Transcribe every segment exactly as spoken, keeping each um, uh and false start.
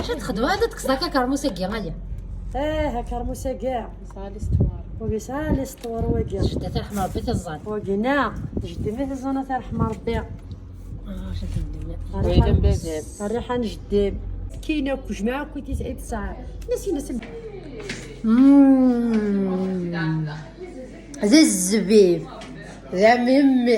Acu txedmeḍ? Ad tekkseḍ akka kermus-agi, aya. Ih, akermus-agi. Yesɛa listuwar. Wagi yesɛa listuwar, wagi. Jda, tarḥem Rebbi, tiẓẓan. Wagi neɣ, jeddi ma tiẓẓan, tarḥem Rebbi. Ah, acu txedmeḍ? Rriḥa n jeddi. Kina, kujma, kuiti, sɛid, sɛa. Nasi, nasi. Mm. D zzbib. D amimmi.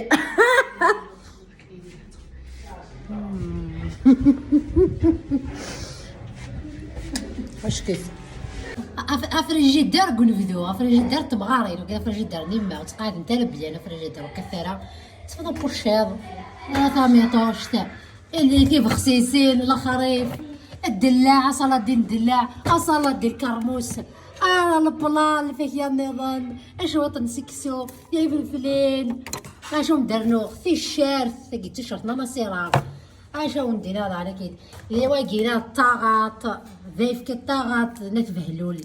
Acek-it. Af-, afrijider deg unebdu, afrijider n temɣarin, wagi afrijider n yemma, ur ttqaɛden ara byan afrijider, ur kkat ara. Tfeḍ apucciḍ, a tamiṭuct, illi tibexsisin, lexrif, ddellaɛ, asaladi n ddellaɛ, asaladi n lkermus, ara leblan, lfakya nniḍen, cwiṭ n seksu, tifelflin, acu m-d-rnuɣ, ticcert, tagi d ticcert n Amasiraɣ. Acu wen-d-iniɣ daɣen akin? D wagi-ina d taɣaṭ, d ayefki n taɣaṭ n At Behlul.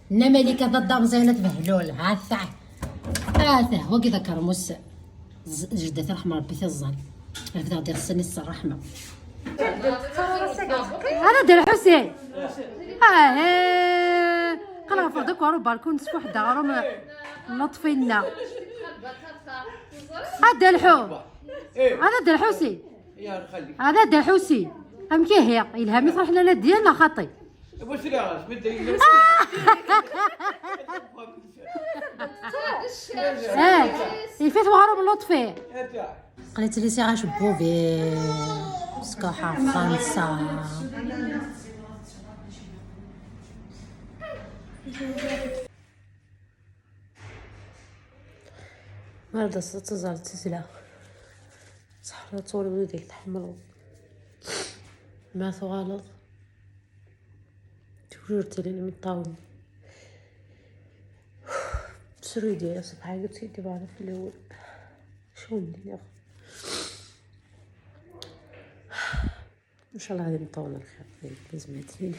Nna Malika d adamẓi n At Behlul. Ha-t-a. Ha-t-a, wagi d akermus. Z-, jda tarḥem Rebbi tiẓẓan. Refdeɣ-d iɣsan-is s ṛṛeḥma. Hada Dda Lḥusin. Ah, eh. Qlɛeɣ ɣef ɣur-k ɣer ubalkun, sfuḥ-d aɣrum n Lṭfi-nneɣ. Hada Lḥu. Hada Dda Lḥusin. Hada Dda Lḥusin. Amek ihi? Yelha mi truḥ Lalla Diya neɣ xaṭi? Eh, ifat weɣrum n Lṭfi. Qlint-li siɣ acebbub-iw, skeṛheɣ Fransa. Ma d ass-a d taẓallit i tella. Ṣṣeḥ ad turiḍ wid i tḥemmleḍ. Ma tuɣaleḍ, tewjur tilin imeṭṭawen. Srudi ṣṣbeḥ-agi d tiddi bɛda fell-awen. Acu wen-d-nniɣ? Ncallah ad imeṭṭawen lxir, d aytmaten.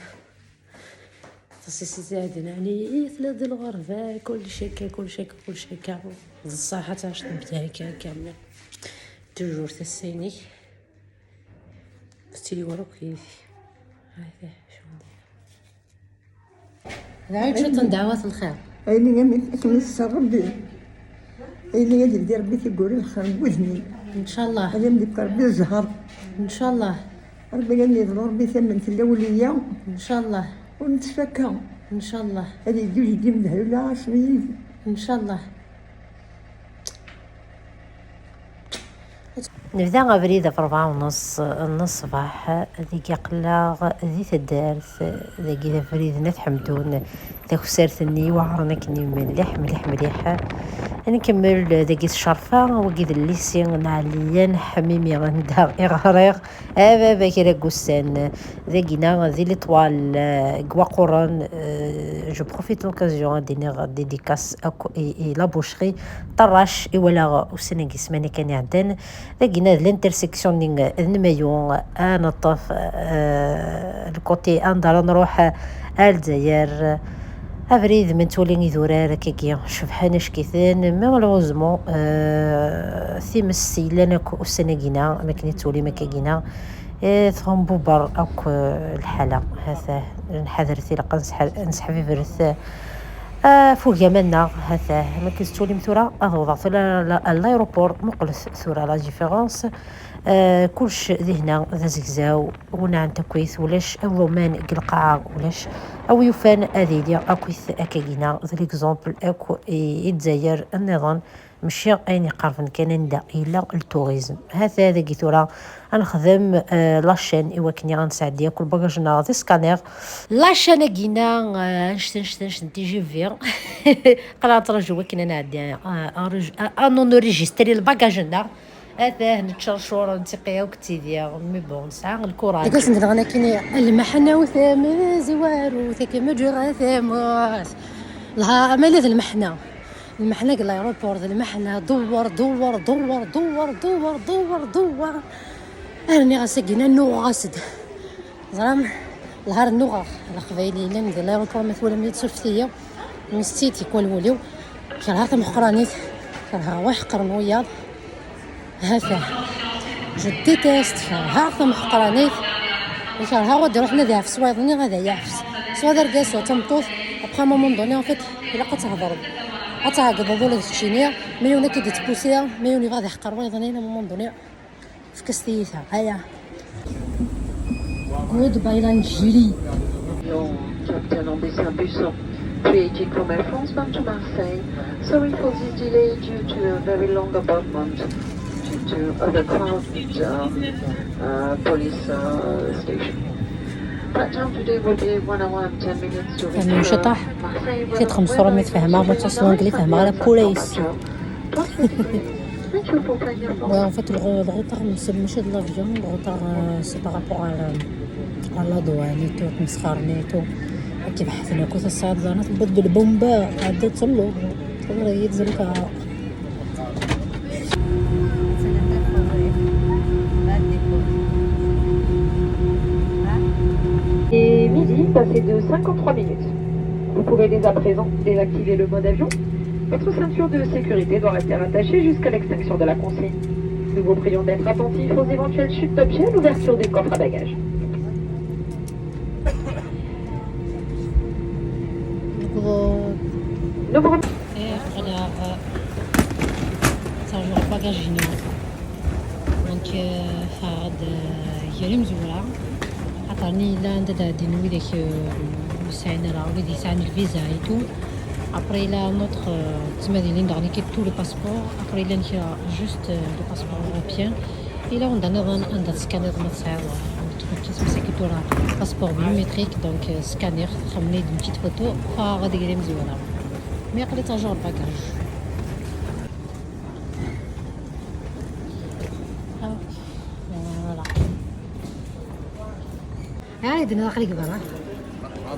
Ṭasis i tt-iɛeddan ɛni tella di lɣerba, kullec akka, kullec akka, kullec akka. D ṣṣeḥ ad tɛiceḍ mebda akka, akka, mais toujours tasa-inek tettili ɣur-k yid-k. Hada, acu n-, Dɛu-d cwiṭ n dɛawat n lxir. Ayen i am-, akken i s-, Rebbi. Ayen i ad d-yeldi Rebbi tigguri n lxir n wudem-im. Ncallah. Ad am-d-yefk Rebbi zzher. Ncallah. Rebbi ad yeḍlu Rebbi tament n lawliya. Ncallah. Ur nettfakka. Ncallah. Ad yeddu jeddi-m d Hawla Asmiyid. Ncallah. Nebda abrid ɣef rebɛa u nneṣ n ṣṣbeḥ, deg aql-aɣ di taddart, dagi d abrid n At Ḥemdun, takessart-nni iweɛren akken mliḥ, mliḥ, mliḥ. Ad nkemmel dagi s Ccerfa, wagi d llisi n Ɛliyan Ḥmimi, anda i ɣriɣ a baba kra n wussan. Dagina, di Litwal, eh, deg Waqquren, eh, je profite l'occasion ad d-iniɣ dédicace akk i, i la boucherie Ṭerrac i walaɣ ussan-agi, ssmana kan iɛeddan. Dagina d l'intersection-nni d Nmayu, ad neṭṭef, eh, le côté anda ara nruḥ ar Lezzayer. Abrid ma nettwali idurar akkagi cebḥen acek-iten, malheureusement, eh, times yellan akk ussan-agina, am akken i tettwalim akkagina, eh, tɣembuber akk, eh, lḥala. Hata, nḥadret, ilaq ad nesḥ-, nesḥbibret, eh, ɣef ugama-nneɣ. Hata, am akken tettwalim tura, ad awḍeɣ tura la, la, l'aéroport, muqlet tura la différence. Eh, kullec dihna d azegzaw, ur nɛan takuyt, ulac awaman deg lqaɛa, ulac awi yufan ad iliɣ akkit akkagina, d l'exemple akk i, i Lezzayer nniḍen, mačči ayen iqerben kan anda yella le tourisme. Hata dagi tura ad nexdem, eh, la chaîne i wakken ad nesɛeddi akk lbagaj-nneɣ d scanner. La chaîne-agina, eh, anect, anect, anect n T G V. Qla ad ntraǧu wakken ad nɛeddi, eh, enregistré lbagaj-nneɣ. Atah, neččercur, nettiqi akk d tidi, mais bon, nesɛa lkuṛaǧ. Deg asen-d-nɣen akkin, lmeḥna u tamezwarut, akken ma ǧǧiɣ tamurt. Lha, amali d lmeḥna. Lmeḥna deg l'aéroport, d lmeḥna, dewwer, dewwer, dewwer, dewwer, dewwer, dewwer, dewwer. Arni ɣas agina nuɣeɣ-as-d. Ẓram, lhar nnuɣeɣ, d aqbayli yellan di l'aéroport, ma twalam-iyi-d, surfet-iyi, mi s-tt-id tikwal wul-iw. Kerheɣ tameqqranit, kerheɣ wa ḥeqren wiyaḍ. Hata, je déteste, kerheɣ tameqqranit. Ikerha ɣur d-iruḥen ad iɛfes wayeḍ-nni, ad iɛfes. Swa d argaz, swa d tameṭṭut, après, à un moment donné, en fait, ilaq ad thedreḍ. Ad tɛeggeḍeḍ ula d keččini, ma yiwen ad k-id-ittpusi, ma yiwen yebɣa ad iḥqer wayeḍ-nni, à un moment donné, efk-as tiyita. Aya. Goodbye, Lanjili. Capitaine Ambroise Buisson, created from Air France bound to Marseille. Sorry for this delay due to a very long abandonment due to overcrowded um, uh, police uh, station. Flight time today will be one hour and ten minutes to reach Fehmem ciṭaḥ. Marseille. Kit xemsṭaṛ mi tfehmeɣ ma ttaṣ l'anglais fehmeɣ ara police. Thank you for paying your Ouais, en fait, le, le retard, c'est mačči de l'avion, le retard, euh, c'est par rapport à la, à la douane et tout, tmesxaren et tout. Ad k-beḥten akk, tesɛiḍ ẓana, tewweḍ-d lbumba, tɛedda telluḍ. Tura yid zelka. Et midi, passé de cinquante-trois minutes. Vous pouvez dès à présent désactiver le mode avion. Votre ceinture de sécurité doit rester attachée jusqu'à l'extinction de la consigne. Nous vous prions d'être attentifs aux éventuelles chutes d'objets à l'ouverture des coffres à bagages. Nous vous remercions. Aql-aɣ ttṛajuɣ bagaj-inu. Donc, euh, ffɣeɣ-d, euh, gar imezwura. Axaṭer-nni yella anda d-ɛeddin widak, euh, ur sɛin ara, wid yesɛan lviza et tout. Après, il y a un autre, euh, ttmadilin daɣen i tous les passeports. Après, il y a kra juste, euh, le passeport européen. Il y a anda nniḍen anda teskaniḍ ma tesɛiḍ, euh, un truc qui s'appelle tura passeport biométrique, donc, euh, scanner, txemmem-d une petite photo, ffɣeɣ-d gar imezwura. Mais aql-i ttṛajuɣ bagaj. Ah, voilà. Ah, d-nniḍ aql-ik berra. Ah,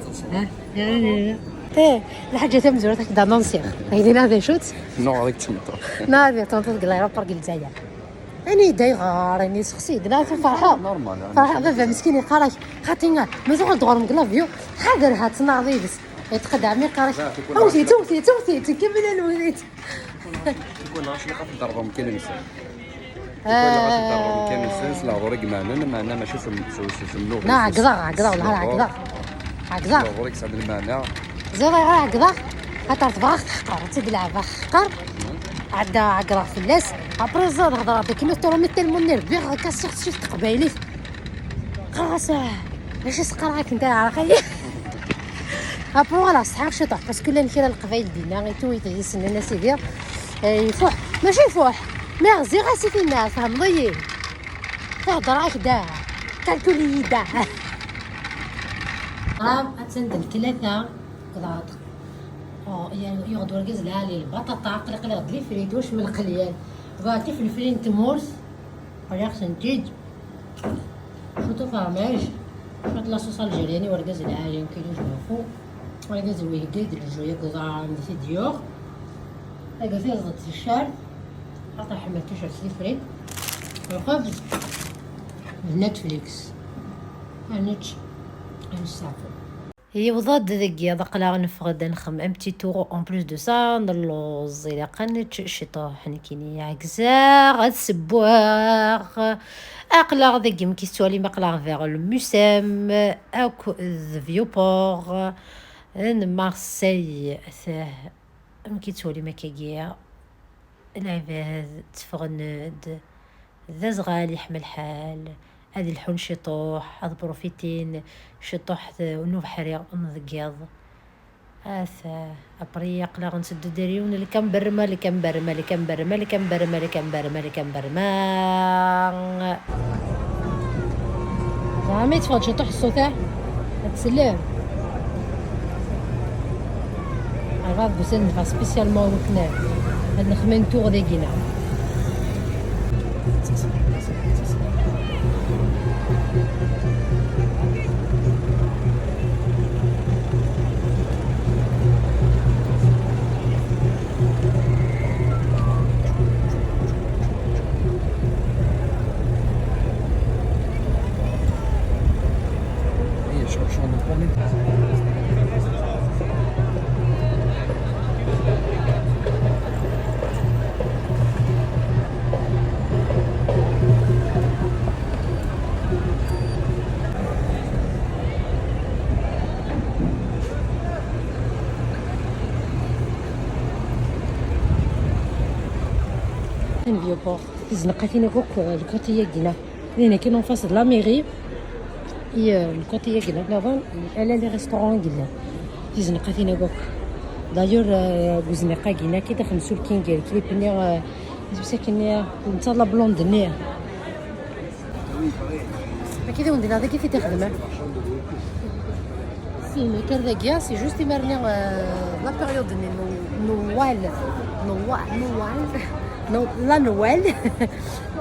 eh, lḥaǧa tamezwarut ad k-d-anonsiɣ. Aydi-nneɣ d acu-tt? Nuɣ deg tmeṭṭut. Nuɣ deg tmeṭṭut deg l'aéroport deg Lezzayer. Ani yedda ayɣer, ani sexsi-d, neɣ ferḥeɣ. Normal, normal. Ferḥeɣ, baba meskin yeqqar-ak, xaṭi, ma tuɣal-d ɣur-m deg l'avion, ḥader ha tnaɣeḍ yid-s. Yettqeddam yeqqar-ak, awt-itt, awt-itt, awt-itt, kemmel anwet-itt. Tikwal ɣas ilaq ad tderɣem kan-nsen. Tikwal ɣas ad tderɣem kan-nsen s lehdur i imanen, meɛna mačči s, s, s, s unuɣ. Na, ɛeggḍeɣ, ɛeggḍeɣ, wellah ɛeggḍeɣ. Ɛeggḍeɣ. S lehdur i yesɛan lmeɛna. Ẓriɣ ɛeggḍeɣ, xaṭer tebɣa ad tt-teḥqer, ad tt-id-leɛbeɣ teḥqer. Ɛedda ɛeggḍeɣ fell-as. Après ẓriɣ hedreɣ-d akken ur tṛumit tellement nerbiɣ, akka ssiɣ s teqbaylit. Qqareɣ-as, ah, mačči s-qqareɣ akken, d aɛraq-agi. Après, voilà, ṣeḥḥaɣ ciṭuḥ, parce que llan kra n Leqbayel dinna, et tout, i d-yesnen a sidi. Eh, ifuḥ, mačči ifuḥ, mais ɣziɣ-as i tinna, tfehmeḍ-iyi? Tehder-ak da, calcul-iyi da. Qrab, attan d ltlata, kḍaḍ. Oh, ya-, yuɣ-d urgaz lɛali, lbaṭaṭa, aql-, aql-aɣ-d les frites, wacemma lqelyan. Bɣa tifelflin n tmurt, rriɣ-tent-id. Cwiṭ ufermaj, cwiṭ la sauce algérienne, urgaz lɛali, un kilo je m'en fous. Urgaz wiheggi d ljuya n uẓar n tidyuɣ. Taga tiẓeḍ ticcert, xaṭer ḥemmel ticcert tifrit. Lxebz d Netflix. Ad nečč, ad nesteɛfu. Yewweḍ-d deg yiḍ, aql-aɣ neffeɣ-d ad nxemmem un petit tour. En plus de ça, nelluẓ, ilaq ad nečč ciṭuḥ. Nekkini ɛegzeɣ ad ssewweɣ. Aql-aɣ deg, amek i tettwalim, aql-aɣ vers le Mucem akk d Vieux-Port n Marseille. Amek i tettwalim akkagi? Lɛibad tteffɣen-d, d azɣal yeḥma lḥal, ad lḥun ciṭuḥ, ad profitin ciṭuḥ n ubeḥri n deg yiḍ. Ata, après aql-aɣ nteddu-d ar yiwen lkamberma, lkamberma, lkamberma, lkamberma, lkamberma, lkamberma. Zɛama yetteffeɣ-d ciṭuḥ ṣṣut-a? Ad tsellem? Ɣer deg usan neffeɣ spécialement wakken ad nexmen tuɣ dagina. Vieux-Port. Tizneqqa-tin akk, euh, le côté-yagi-nna. Din kan en face de la mairie. Et, euh, le côté-yagi-nna, nniḍen, ala les restaurants i yellan. Tizneqqa-tin akk. D'ailleurs, euh, deg uzniq-agi-nna, akka i d-axem sulkin gar clip-nni, euh, isem-is akkenni, netta la blonde-nni. Akka d-awen-d-nniɣ dagi i t-id-ixdem. Sin, kker dagi, c'est juste imir-nni, euh, la période-nni n Noël. Noël, Noël. No, la Noël.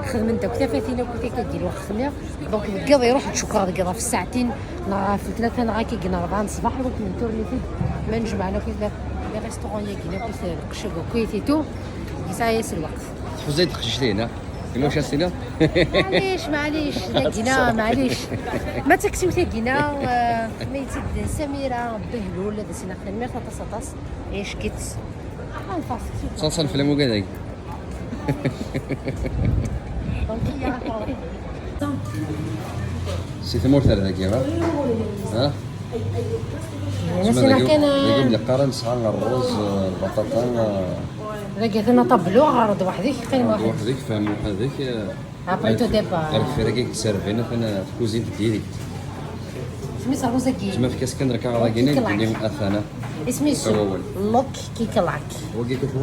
Xedmen-d akk tafatin akk akka deg lweqt-nni. Donc, deg yiḍ iruḥ-d, cukkeɣ deg yiḍ ɣef ssaɛtin, neɣ ɣef tlata, neɣ akka deg rebɛa n ṣṣbeḥ, iwakken nturni-t-id, ma nejmeɛ akk les restaurants-yagi, akk lqecc-agi akk, et tout, yesɛa-yas lweqt. Tḥuza-yi-d teqcict-ihin, ha? Yella wacu ad s-tiniḍ? Maɛlic, maɛlic, dagina, maɛlic. Ma d taktiwt-agina, eh, ma yetti-d Samira Behlul, ad as-iniɣ tanemmirt aṭas, aṭas. Icek-itt. Ah, nfeṛṣ. Ttaḍsan fell-am ugad-agi. Donc, il y a encore. Si tmurt ar dagi, ha? Ha? Dagi, dagi i d-yeqqar nesɛa ṛṛuz, eh, lbaṭaṭa, eh, Dagi atan aṭablu, ɣer-d weḥd-k, qqim weḥd-k. Weḥd-k, fhem weḥd-k, eh, Après tout départ. Ar deffir-agi i k-d-servin, atan, eh, tkuzint direct. Isem-is ṛṛuz-agi? Tezmer tefk-as kan lkaɣeḍ-agi-nni, Kiklak. Atan. Isem-is Look Kiklak. Wagi kif d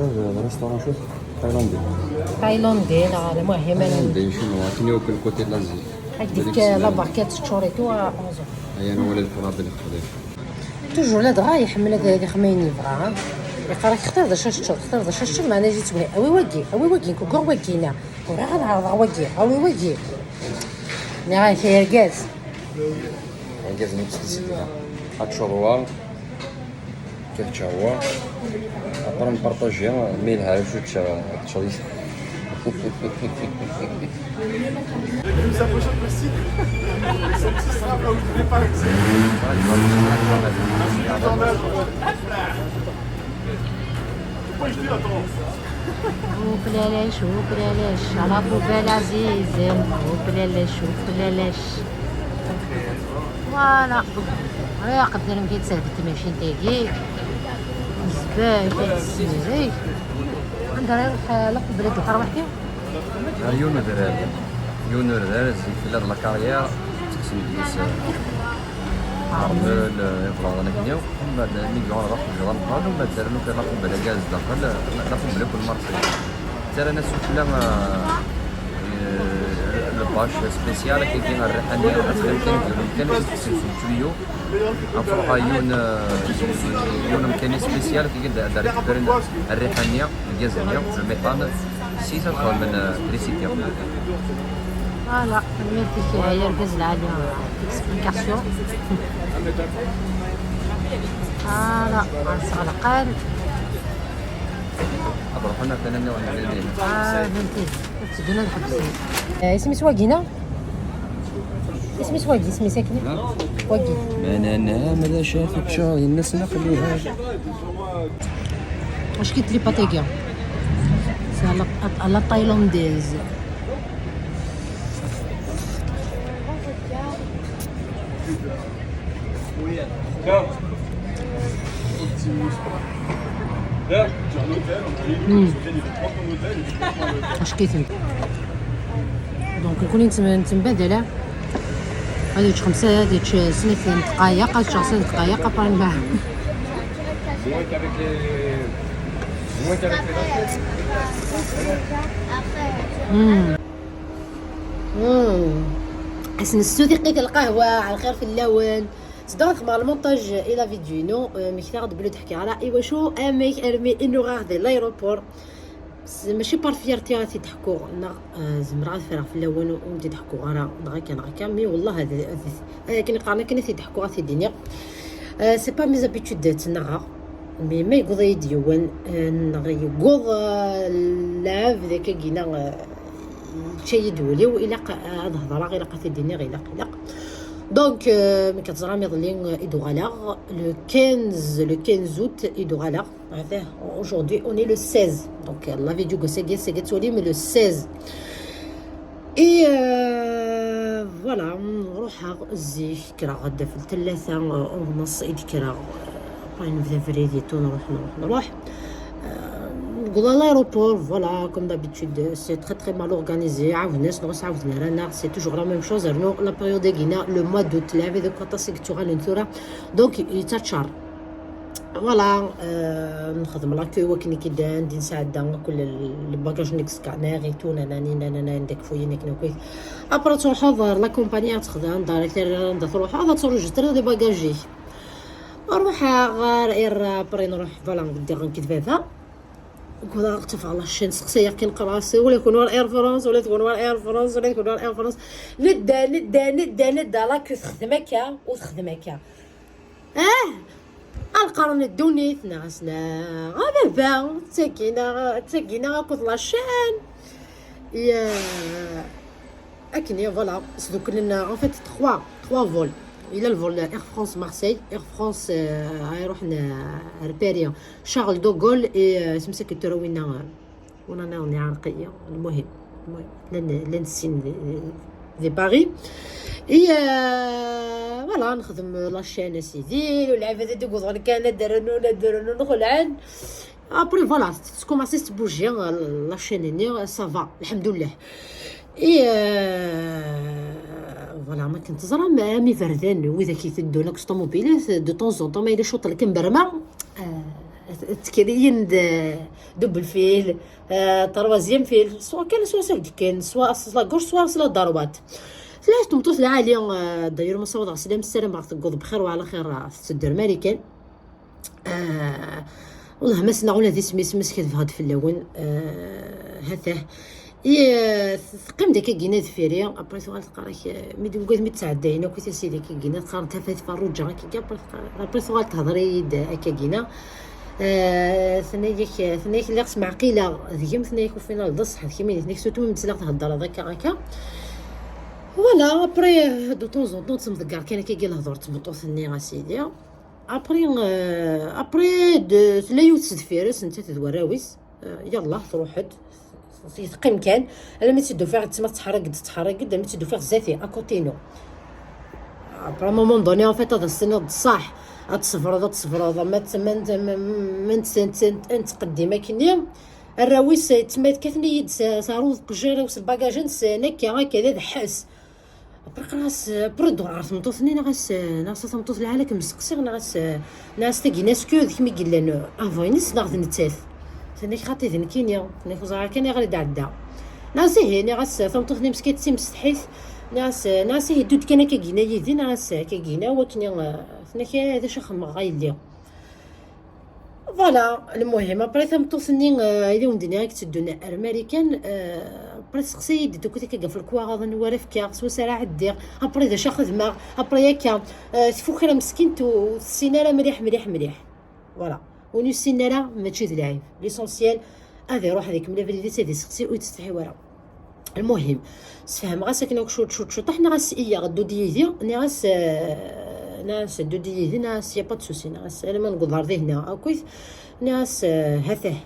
restaurant, cuf, thaïlandais. Thaïlandais, la, la, المهم. Thaïlandais, chinois, akken yakk le côté de l'Asie. Ad k-d-yefk la barquette teččur et tout, à onze euros. Aya, newala lefrad n lexdif. Toujours ladɣa iḥemmel ad, ad ixdem ayen yebɣa, ha? Yeqqar-ak: "Xtir d acu ad teččeḍ, xtir d acu ad teččeḍ", meɛna yejj-itt: "Awi wagi, awi wagi, nekk ugaɣ wagi, awi wagi, awi wagi." Nniɣ-ak ay argaz. Argaz-nni ttḥessit da. Ad teččeḍ wa, kečč wa. Après nparṭaji, ma yelha acu tečča, teččeḍ-it. Une saccoche en plastique. Son petit strap là où je devais pas accès. Pourquoi je dis, attends. Hop là là, hop là là, à la poubelle, Aziz. Hop là là, hop là là. Voilà. Aya qedder mkid sehbet tmacint-agi. Zbak, zbak. Anda ara iruḥ, eh, la poubelle tarwiḥt-iw? Ar yiwen udrar. Yiwen udrar, zik tella d la carrière, ttekksen deg-s, eh, ṛṛmel, eh, iblaḍen akken yakk. Mbeɛd, mi yuɣal d aqejjir ameqqran, mbeɛd rnu kan la poubelle-agi ar zdaxel, eh, la poubelle akk n Marseille. Ttarran-as sufella, eh, eh, le bâche spécial, akkagi, rriḥa-nni, ad txil kan, deg umkan, ad tekksen s tuyau. Ad nruḥ ɣer yiwen, eh, yiwen umkan spécial, akkagi, ad, ad récupérer rriḥa-nni, le gaz-nni, le méthane. Six cent trois من تريسيتي. Voilà, merci, c'est Yergaz Lali, l'explication. Voilà, c'est le calme. Ah, فهمتي. تجينا نحبس. آه، اسمي سواقينا. اسمي سواقي، اسمي ساكنة. واقي. ما انا، انا ما شافك شهر الناس نقلوها. واش كيت لي باتيكيا؟ سي على، على تايلانديز. مم. اش كيتم؟ دونك كوني نتم-، نتمبادل. هذا يجي خمسة، هذا يجي سنة دقايق، هذا يجي خمسة دقايق، أبار نباع. مم. مم. حسن السوثي قيت القهوة على خير في اللون. صدق مع المونتاج إلى فيديو نو، آه، مكتاغ دبلو تحكي على إيوا شو أمك أرمي إنو غاخذ لايروبور. س-، ماشي بار فيرتي غادي تحكو، لا، آه، زعما غادي فرغ في الاول ونتي تحكو غرا دغا كان غا كان، مي والله هذا، هذا، آه، كان قالنا كنا تيضحكوا غادي الدنيا. آه، سي با مي زابيتود تنغا، مي ما يقضي يديون، آه، نغ يقض، آه، لعب ذاك كينا، آه، تشيد ولي وإلا ق-، آه، هاد هضرة غير قاتي ديني غير قلق. دونك، آه، ملي كتزرع ميضلين، آه، إدو غالا، لو كنز، لو كنز أوت إدو غالا. هذا aujourd'hui on est le seize. Donc la vidéo que c'est c'est que tu mais le seize. Et euh, voilà, نروح الزيك كرا غدا في الثلاثة، آه، ونص إيد كرا، آه، باين نبدا فريدي تو نروح، نروح، نروح. آه، Voilà, l'aéroport, voilà, comme d'habitude, c'est très très mal organisé. عاودنا شنو غنعاود نرى، c'est toujours la même chose. Rnu la période هنا, le mois d'août, لعبة دوك aṭas i يتوغالن ثورة. Donc يتشار. Voilà, euh, نخدم la queue وكني كي عندي نساعد كل الباجاج نيكس كاع ناغي تونا ناني نانا نانا داك فوينك نكوي. Après تروح هذا la compagnie تخدم دايركت تروح هذا تروح جتر دي باجاجي. نروح غير اير ابري نروح فوالا ندير نكتب هذا. كون غتفق على الشين سقسي يقين قراصي ولا يكون ورا اير فرانس ولا تكون ورا اير فرانس ولا يكون ورا اير فرانس. ندا ندا ندا ندا لاكو تخدم هكا وتخدم هكا. اه، القرن الدوني ثناغسنا غابا با تاكينا تاكينا كوت لاشين. يا اكني فوالا سدوك لنا en fait trois trois vols. الى الفول اير فرانس مارسيل اير فرانس غيروح رباري شارل دوغول اي سمسك التراوينا. وانا ناوني عرقيه المهم المهم لن لن سين دي باري. اي فوالا نخدم لاشين سيدي والعباد يدوكو كان درنو لا درنو نخلعن. ابري فوالا تكوماسي تبوجي لاشين ني سافا الحمد لله. اي فوالا ما كنت زرا مي فردان وإذا كيتدو لك طوموبيلات دو طونزونطون ما إلا شوط لك مبرمه. تكريين دوبل فيل. تروازيام فيل سوا كان سوا سيف دكان سوا اصلا كوش سوا اصلا داروات. ثلاث مطوط العالي. داير مصوض غسلام السلام باغ تقوض بخير وعلى خير تسدر ماريكان. آه والله ما سنا ولا ذي سميس مسكت في هاد في اللون. آه هاته إيه. تقيم ديك كينا دفيري ابري سوال تقراك مي دو قيت مي تعدينا كنت سيدي كينا تقارن تفات فروجه كي ابري سوال تهضري هكا كينا. آه ثنيك ثنيك اللي خص معقيله ذيم ثنيك وفينا الضصح كيما ثنيك سوتو من بسلاك تهضر هذاك هكا. فوالا ابري دو طونزونطون تمضكر كان كي الهضور تبطوثني اسيدي. ابري ابري تلا يوت سدفيرس انت تدوى راويس. يلا تروحد تقيم كان. الا ما تدو فيها تما تحرق تحرق قد ما تدو فيها زاتي اكوتينو. ابري مومون دوني ان فيت هذا السنه صح. اتصبر اتصبر ما ما تقدم كني. الراويس تما كثني يد ساروض قجيره وسباكاجن سنك هكا دحس. برك راس برد ورا تمطوثني ناس ناس تمطوث العالك مسقسي ناس ناس تاكي ناس كود كمي قلنا افاينس ناخذ نتاث. ثاني خاطي ذن كينيا ثاني خزعة كان يغري دعدا. ناس هي ناس تمطوثني مسكيت سي مستحيث. ناس ناس هي دود كان كاكينا يدي ناس كاكينا وكني ثاني كي هذا شخم غايلي. فوالا المهم ابري تمطوثني اليوم دنيا كتدونا ارماريكان. ابري تسقسي يدي دوك تيكا في الكواغ اظن ولا في كيا سوا سارع عدي. ابري ذا شا خدمه ابري هكا. تفكر مسكينت وتسينا راه مليح مليح مليح. فوالا ونسينا راه ماشي ذ العيب ليسونسيال. هذا يروح هذيك من الفيديو تيدي سقسي ويتستحي ورا. المهم سفهم غاس اكنا شوط شوط شوط احنا غاس ايا غدو ديدي ناس. ناس دو ديدي ناس يا با تسوسي ناس انا ما نقدر ذي هنا اكويس. ناس هاته.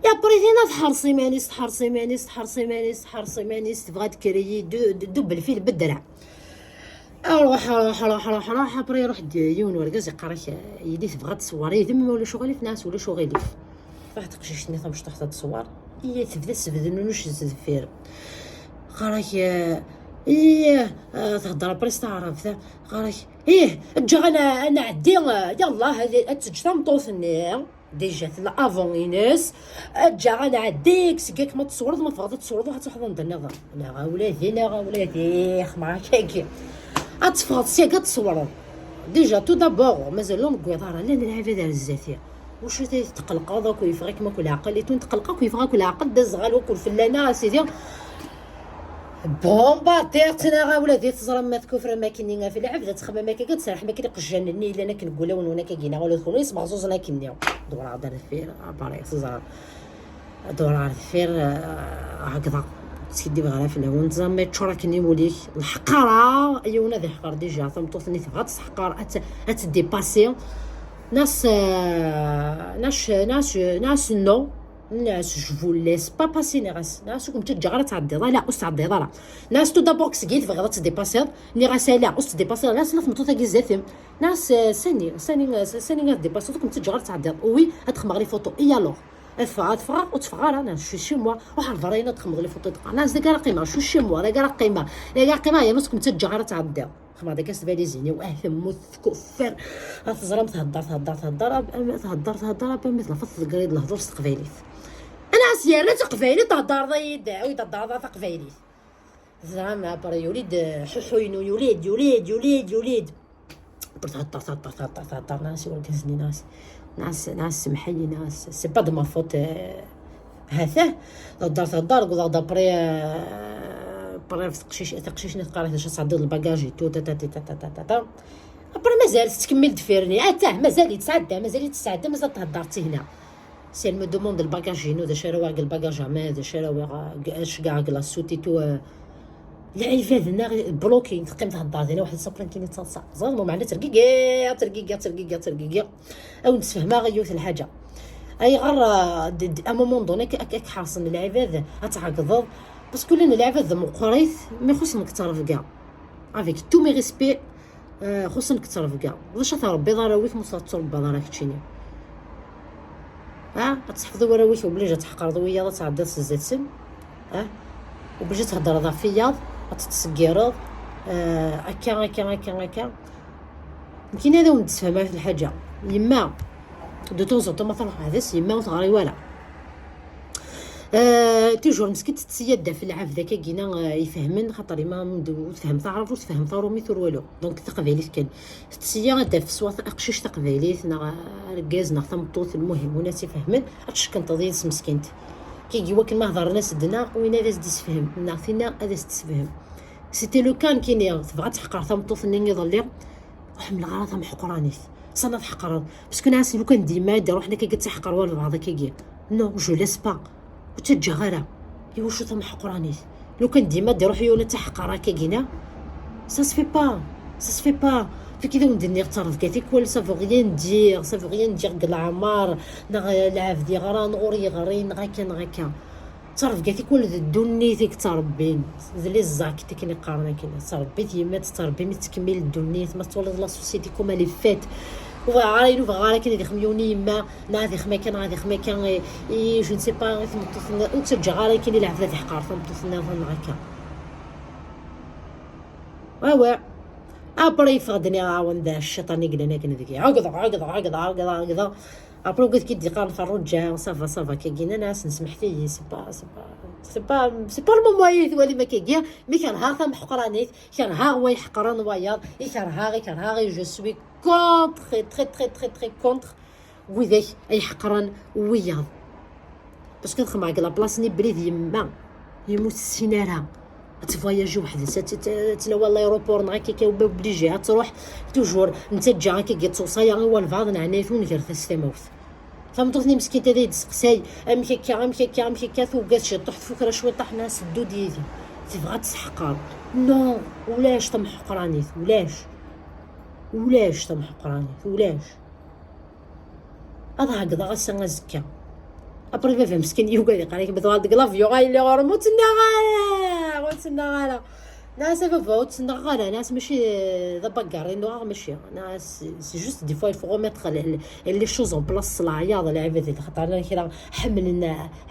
يا بريتينا تحرصي مانيس تحرصي مانيس تحرصي مانيس تحرصي مانيس تبغى تكري دو دو بالفيل بالدرع. اروح اروح اروح اروح اروح ابري يروح يون ورقاز يقرا يدي تبغى تصوري ذم ولا شغلي في ناس ولا شغلي. واحد قشيشتني ثم شطحت تصور. هي تبدا تسبد انه نش الزفير. قراك ايه. تهضر بريس تعرف قراك ايه. اجا انا انا عدي. يلا هذه تجي تمطوثني ديجا في الافون ينس. اجا انا عديك سقيك ما تصورض ما تفرض تصورض واحد تحضن النظر. لا غا ولادي لا غا ولادي خما كاكي. اتفرض سيقا تصورض. ديجا تو دابور مازال لهم قويضاره لا نلعب هذا الزاتيه. واش تقلق هذاك ويفغيك ما كل عقل يتون تقلقك ويفغاك كل عقل داز غالو كل فلانه سيدي. بومباردير تنا غا ولادي تزرم ما تكفر ما كني في العبده تخمم ما كي تسرح ما كي قجان ني الا انا كنقول لون وانا كينا ولا تكونوا يسمع زوز انا كني. دور هذا الفير عبارة تزرم. دور على الفير هكذا. سيدي بغا في الاول زعما تشركني موليك الحقاره ايونا ذي حقر ديجا ثم توثني تبغى تسحقر اتديباسي. ناس ناس ناس ناس نو. ناس جو فو ليس با باسي ناس ناس كنت تجارة تعدي لا اس تعدي لا. ناس تو دابور كسكيت بغا تديباسي. ني غاسالا اس تديباسي ناس لا تمطوطه كيزاتم. ناس ساني ساني ساني غاديباسي كنت تجارة تعدي وي. هتخمغ لي فوتو اي الوغ. Ad ffɣeɣ, ad ffɣeɣ, ur tteffɣeɣ ara, nna, je suis chez moi. Ruḥ ar berra-ina ad txemmeḍ les photos, nna, dagi ara qqimeɣ, je suis chez moi, dagi ara qqimeɣ, dagi ara qqimeɣ, ur kem-ttaǧǧaɣ ara ad tɛeddiḍ. Xemmeɣ dagi s tbalizin-iw, ah, temmut tkuffer. Ad teẓram, thedder, thedder, thedder, ab-, am-, thedder, thedder, ab-, am tlafa tḍegger-id lehdur s teqbaylit. Nna-as, yerna taqbaylit, thedreḍ-iyi-d, awi-d thedreḍ taqbaylit. Teẓram, après, yuli-d, ḥuḥu-inu, yuli-d, yuli-d, yuli-d, yuli-d. Après, thedder, thedder, thedder, thedder, nna-as i wergaz-nni, nna-as, nna-as, nna-as, semmeḥ-iyi, nna-as, c'est pas de ma faute, euh, ha-t-ah. Thedder, thedder, wwḍeɣ-d après, euh, après, teqcic-, taqcict-nni teqqar-ak, d acu ad tɛeddiḍ lbagaj et tout, ta, ta, ta. Après, mazal tettkemmil deffir-nni, atah, mazal yettɛedda, mazal yettɛedda, mazal thedder-tt hna. Si elle me demande lbagaj-inu, d acu ara awiɣ deg lbagaj, ama d acu ara awiɣ, euh, acu kkaɣ deg la soute et tout, euh, lɛibad-nneɣ bloqué, teqqim thedder dinna, waḥed ṣṣaplan kan i ttaḍsa. Ẓriɣ, meɛna ttergigiɣ, ttergigiɣ, ttergigiɣ, ttergigiɣ. Ad wen-d-sfehmeɣ yiwet n lḥaǧa. Ayɣer, euh, d-, d-, à un moment donné, ak-, ak-, ak-ḥerṣen lɛibad, ad tɛeggḍeḍ. Parce que llan lɛibad d meqqrit, mi xuṣṣen deg ttrebga. Avec tous mes respects, euh, xuṣṣen deg ttrebga. D acu ad tṛebbiḍ arraw-ik ma ur tettṛebbiḍ ara keččini? Ha? Ad tseḥfeḍ i warraw-ik, obligé ad tḥeqreḍ wiyaḍ, ad tɛeddiḍ s zdat-sen. Ha? Obligé ad theddreḍ ɣef wiyaḍ, ad tettṣeggireḍ, euh, akka, akka, akka, akka. Nekkini ad awen-d-sfehmeɣ lḥaǧa. Yemma, de temps en temps, ma truḥ weḥd-s, yemma ur teɣri wara. Euh, toujours, meskint tettsi ad d-taf lɛebd akka gina, euh, ifehmen, xaṭer yemma ur tfehhem taɛrabt, ur tfehhem tarumit, ur walu. Donc, taqbaylit kan. Tettsi ad d-taf swat aqcic taqbaylit, neɣ argaz, neɣ tameṭṭut, lmuhim, win ad tt-ifehmen, ad teckenṭeḍ yid-s meskint. Kigi wakken ma hedren-as-d, neɣ win ad as-d-isefhem, neɣ tinna ad as-d-tessefhem. C'était le cas, nekkini, tebɣa ad teḥqer tameṭṭut-nni iḍelli, ur ḥemmleɣ ara tameḥqranit. Ṣana tḥeqreḍ. Parce que nna-as, lukan dima i d-iruḥen akka, ad tt-iḥqer walbeɛḍ akkagi. Non, je laisse pas. Ur ttaǧǧaɣ ara. Iwacu tameḥqranit? Lukan dima d-iruḥ yiwen ad tt-iḥqer akkagi, na? Ça se fait pas. Ça se fait pas. Fik i d awen-d-nniɣ, ttrebga tikwal, ça veut rien dire, ça veut rien dire deg leɛmer, neɣ lɛebd yeɣran, ur yeɣri, neɣ akka, neɣ akka. Ttrebga tikwal d ddunit i yettrebbin, d les actes i ken-iqqaren akken. Tettrebbi-t yemma, tettrebbi mi tettkemmil ddunit, ma twalaḍ la société comme elle est faite. Ur bɣiɣ ara, ur bɣiɣ ara akken ad ixem yiwen i yemma, neɣ ad ixem akka, neɣ ad ixem akka, i, i, je ne sais pas, i tmeṭṭut-nni, ur ttaǧǧaɣ ara akken i lɛebd ad iḥqer tameṭṭut-nniḍen neɣ akka. Wa, wa. Après, yeffeɣ-d nniɣ-awen d cciṭan i yellan akken deg-i. Ɛegḍeɣ, ɛegḍeɣ, ɛegḍeɣ, ɛegḍeɣ, ɛegḍeɣ. Après, wigad ki d-iqqaren Ferruǧa, ça va, ça va, kagi, nnan-as, nesmeḥt-iyi, c'est pas, c'est pas, c'est pas, c'est pas le moment i twalim akkagi, mi kerheɣ tameḥqranit, kerheɣ wa iḥeqren wayeḍ, i kerheɣ, i kerheɣ, et je suis contre, très, très, très, très contre widak ay ḥeqren wiyaḍ. Parce que ad xemmeɣ deg la place-nni, brid yemma, yemma ur tessin ara. Ad tvoyaji weḥd-s, ad t-, ad tt-nawi l'aéroport, neɣ akka, obligé ad truḥ, toujours, netta ǧǧa akka, yettewṣaya i walbeɛḍ, neɛnayet ur nger-as tamawt. Tameṭṭut-nni meskint ad iyi-d-testeqsay, amek akka, amek akka, amek akka, tuga tciṭuḥ, tfukra cwiṭaḥ, nna-as ddu-d yid-i. Tebɣa ad tt-teḥqer. Non, ulac tameḥqranit, ulac. Ulac tameḥqranit, ulac. Ad ɛeggḍeɣ ass-a azekka. Après, baba meskin yugad, iqqar-ak, ma tuɣal deg l'avion, ay lliɣ ɣur-m, ur tt-nnaɣ ara, ur tt-nnaɣ ara. Nna-as a baba, ur tt-nnaɣ ara, nna-as mačči d abagarri, nnuɣeɣ mačči. Nna-as, c'est juste des fois, il faut remettre les, les, les choses en place, s leɛyaḍ, lɛibad, xaṭer llan kra ḥemmlen,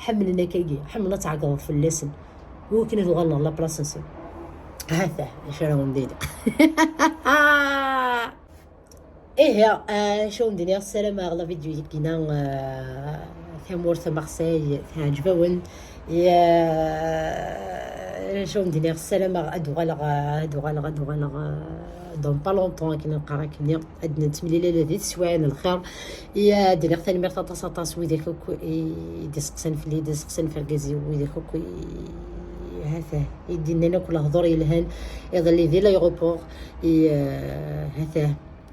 ḥemmlen akkagi, ḥemmlen ad tɛeggḍeḍ fell-asen. Iwakken ad uɣalen ɣer la place-nsen. Ha-t-a, acu ara wen-d-iniɣ. Ihi, ah, acu wen-d-iniɣ, ssarameɣ la vidéo-yagi-na, ah, tamurt Marseille teɛǧeb-awen. Ya, acu wen-d-iniɣ, ssarameɣ ad uɣaleɣ, ah, ad uɣaleɣ, ad uɣaleɣ, ah, dans pas longtemps, akken neqqar akkenni, ad nettemlili di teswiɛin n lxir. Ya, d-iniɣ tanemmirt aṭas, aṭas, widak akk i d-iseqsan fell-i, d-iseqsan f argaz-iw, widak akk i, ha-t-a, i d-innan akk lehdur yelhan iḍelli di l'aéroport. I, ah, ha-t-a.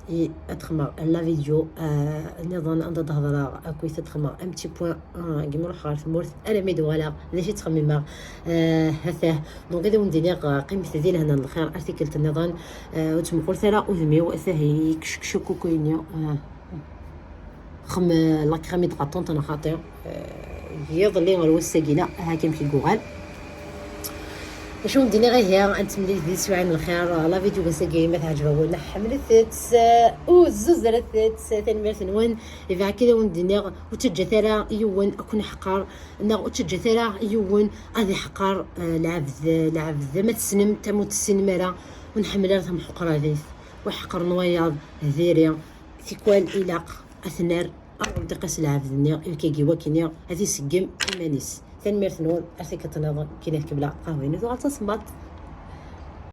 I ad xedmeɣ la vidéo, euh, nniḍen, anda d-hedreɣ akkit ad xedmeɣ un petit point, euh, deg mi ruḥeɣ ɣer tmurt, armi d-uɣaleɣ, d acu i ttxemmimeɣ, euh, ha-t-ah. Donc, ad awen-d-iniɣ, euh, qqimet di lehna n lxir, ar tikkelt nniḍen, euh, ur ttmuqulet ara udem-iw, atah yekcekcek ukuyenni, euh, xem, euh, la crème hydratant neɣ xaṭi, euh, yiḍelli ɣer wass-agi, la, ha-k amek i yuɣal. Acu wen-d-iniɣ ihi, ad nettemlil di teswiɛin n lxir. La vidéo n wass-agi ma teɛǧeb-awen, ḥemmlet-tt, uzzuzret-tt, tanemmirt-nwen. Ibaɛek ad wen-d-iniɣ, ur ttaǧǧat ara yiwen ad ken-iḥqer, neɣ ur ttaǧǧat ara yiwen ad iḥqer, eh, lɛebd, lɛebd ma tessnem-t am ur tessinem ara, ur nḥemmel ara tamḥuqranit, wa ḥeqren wayeḍ, diri, tikwal ilaq ad t-nerr, ad ɣ-d-iqas lɛebd-nni, iwkagi wakini ad iseggem iman-is. Tanemmirt-nwen, ar tikkelt nniḍen, kini tkemmleɣ qahwa-inu tuɣal d tasemmaḍt.